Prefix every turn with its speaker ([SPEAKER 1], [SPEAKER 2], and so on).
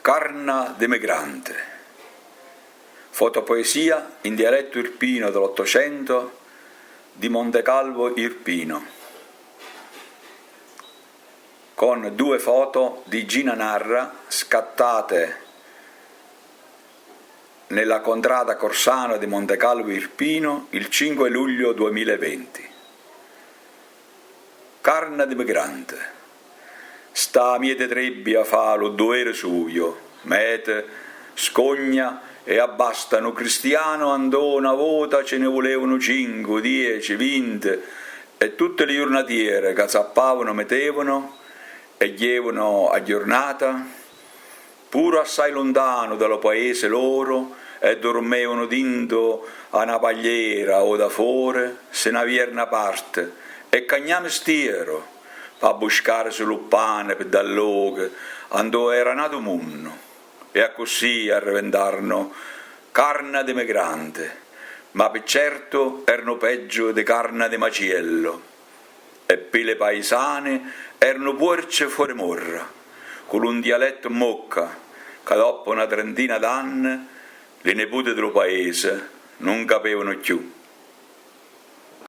[SPEAKER 1] Carna d'emigrante. Fotopoesia in dialetto irpino dell'Ottocento di Montecalvo Irpino. Con due foto di Gina Narra scattate nella contrada Corsano di Montecalvo Irpino il 5 luglio 2020. Carna d'emigrante. Sta miete trebbia fa lo dovere suio, mete, scogna e abbasta nu cristiano andò una vota ce ne volevano 5, 10, 20 e tutte le giornatiere che zappavano metevano e ghievano a giornata, pure assai lontano dallo paese loro e dormevano dinto a una pagliera o da fuori, se n'avierna parte e cagname stiero pa buscarsi lo pane per dall'oche andò era nato munno e a così arrevendarno carne de migrante, ma per certo erano peggio de carne de maciello e per le paesane erano puerce fuori morra con un dialetto mocca che dopo una trentina d'anni le nipoti del paese non capevano più.